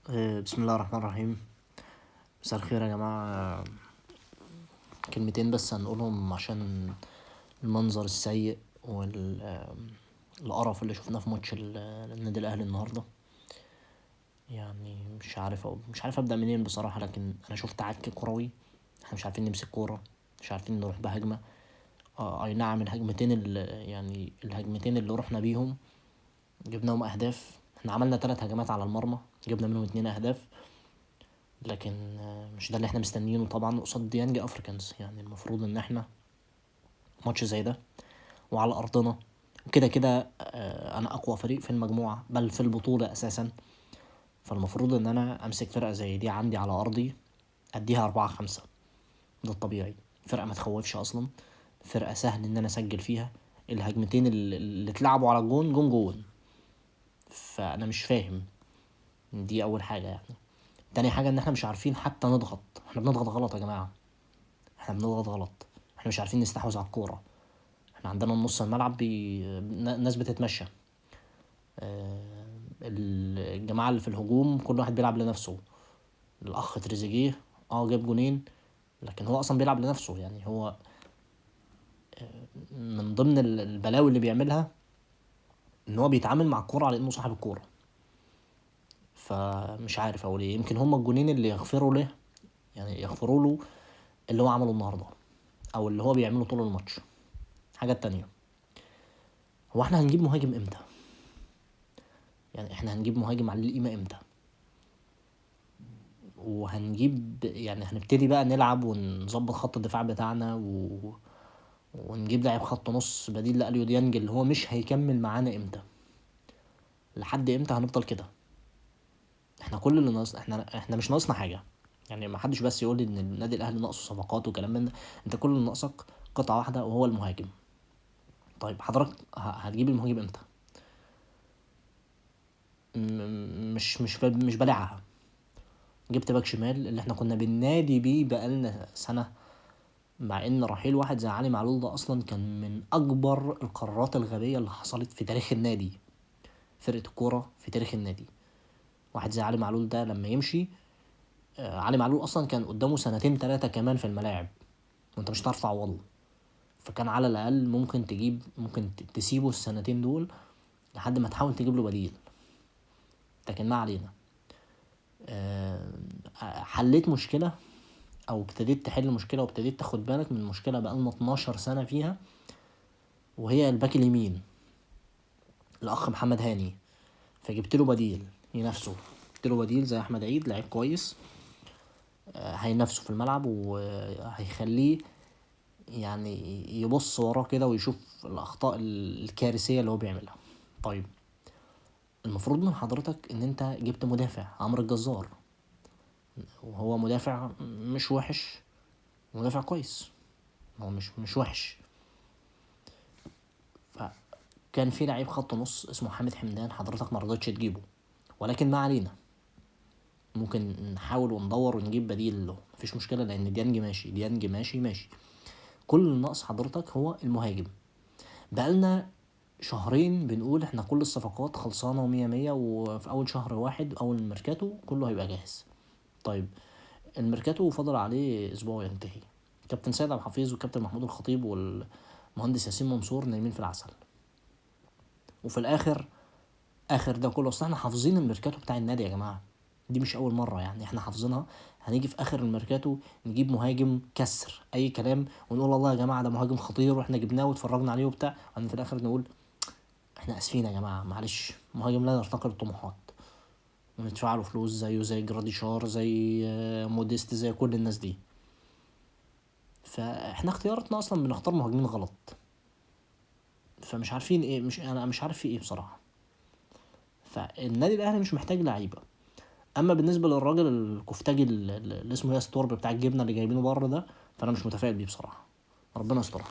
بسم الله الرحمن الرحيم. مساء الخير يا جماعة. كلمتين بس هنقولهم عشان المنظر السيء والقرف اللي شفناه في ماتش النادي الأهلي النهاردة. يعني مش عارف أبدأ منين بصراحة، لكن أنا شفت عك كروي. احنا مش عارفين نمسك كورة، مش عارفين نروح بهجمة. أي نعم، الهجمتين اللي رحنا بيهم جبناهم أهداف. احنا عملنا 3 هجمات على المرمى، جبنا منهم 2 أهداف، لكن مش ده اللي احنا مستنيينه طبعا قصاد ديانج افريكانز. يعني المفروض ان احنا ماتش زي ده وعلى ارضنا وكده كده، انا اقوى فريق في المجموعة بل في البطولة اساسا، فالمفروض ان انا امسك فرقة زي دي عندي على ارضي اديها 4-5، ده الطبيعي. فرقة ما تخوفش اصلا، فرقة سهل ان انا اسجل فيها. الهجمتين اللي اتلعبوا على الجون جون جون، فانا مش فاهم. دي اول حاجة. يعني تاني حاجة ان احنا مش عارفين حتى نضغط. احنا بنضغط غلط يا جماعة، احنا بنضغط غلط، احنا مش عارفين نستحوذ على الكورة. احنا عندنا نص الملعب ناس بتتمشى، الجماعة اللي في الهجوم كل واحد بيلعب لنفسه. الاخ تريزيجيه جاب جونين، لكن هو اصلا بيلعب لنفسه. يعني هو من ضمن البلاوي اللي بيعملها ان هو بيتعامل مع الكورة على انه صاحب الكورة. فمش عارف اقول ايه. يمكن هما الجونين اللي يغفروا له، يعني يغفروا له اللي هو عمله النهارده او اللي هو بيعمله طول الماتش. حاجة تانية، هو احنا هنجيب مهاجم امتى؟ يعني احنا هنجيب مهاجم على القيمة امتى؟ وهنجيب يعني هنبتدي بقى نلعب ونظبط خط الدفاع بتاعنا ونجيب لاعب خط نص بديل لأليو ديانج اللي هو مش هيكمل معانا امتى؟ لحد امتى هنفضل كده؟ احنا كل اللي ناقص، احنا مش ناقصنا حاجة. يعني ما حدش بس يقول لي ان النادي الاهلي ناقصه صفقات وكلام من ده. انت كل اللي ناقصك قطعه واحدة وهو المهاجم. طيب حضرتك هتجيب المهاجم امتى؟ مش بلعها. جبت باك شمال اللي احنا كنا بننادي بيه بقالنا سنة، مع ان رحيل واحد زي علي معلول ده اصلا كان من اكبر القرارات الغبية اللي حصلت في تاريخ النادي، فرقه الكورة في تاريخ النادي. واحد زي علي معلول ده لما يمشي، علي معلول اصلا كان قدامه 2-3 كمان في الملاعب وانت مش هتعرف تعوضه، فكان على الاقل ممكن تسيبه السنتين دول لحد ما تحاول تجيب له بديل. لكن ما علينا. حليت مشكلة او ابتديت تحل مشكلة وابتديت تاخد بالك من مشكلة بقالنا 12 سنة فيها، وهي الباك اليمين الاخ محمد هاني. فجبت له بديل ينافسه، جبت له بديل زي احمد عيد، لعيب كويس، هينافسه في الملعب وهيخليه يعني يبص وراه كده ويشوف الاخطاء الكارثية اللي هو بيعملها. طيب المفروض من حضرتك ان انت جبت مدافع عمرو الجزار، وهو مدافع مش وحش، مدافع كويس، هو مش وحش. فكان في لعيب خط نص اسمه حامد حمدان، حضرتك ما رضيتش تجيبه، ولكن ما علينا، ممكن نحاول وندور ونجيب بديل له، مفيش مشكلة، لأن ديانج ماشي، ديانج ماشي ماشي. كل النقص حضرتك هو المهاجم. بقالنا شهرين بنقول احنا كل الصفقات خلصانة ومية مية، وفي أول شهر واحد أول الميركاتو كله هيبقى جاهز. طيب الميركاتو فضل عليه أسبوع ينتهي. كابتن سيد عبد الحفيظ وكابتن محمود الخطيب والمهندس ياسين منصور نايمين في العسل، وفي الآخر آخر ده كله أصل احنا حافظين الميركاتو بتاع النادي يا جماعة، دي مش أول مرة، يعني احنا حافظينها. هنيجي في آخر الميركاتو نجيب مهاجم كسر أي كلام ونقول والله يا جماعة ده مهاجم خطير واحنا جبناه واتفرجنا عليه وبتاع، وبعدين في الآخر نقول احنا آسفين يا جماعة معلش، مهاجم لا يرتقي للطموحات، وندفع له فلوس زيه زي جراديشار زي موديست زي كل الناس دي. فاحنا اختياراتنا أصلا بنختار مهاجمين غلط، فمش عارفين ايه، مش انا مش عارف في ايه بصراحة. فالنادي الاهلي مش محتاج لعيبة. اما بالنسبة للراجل الكفتاجي اللي اسمه ياس تورب بتاع الجبنة اللي جايبينه بره ده، فانا مش متفائل بيه بصراحة. ربنا يسترها.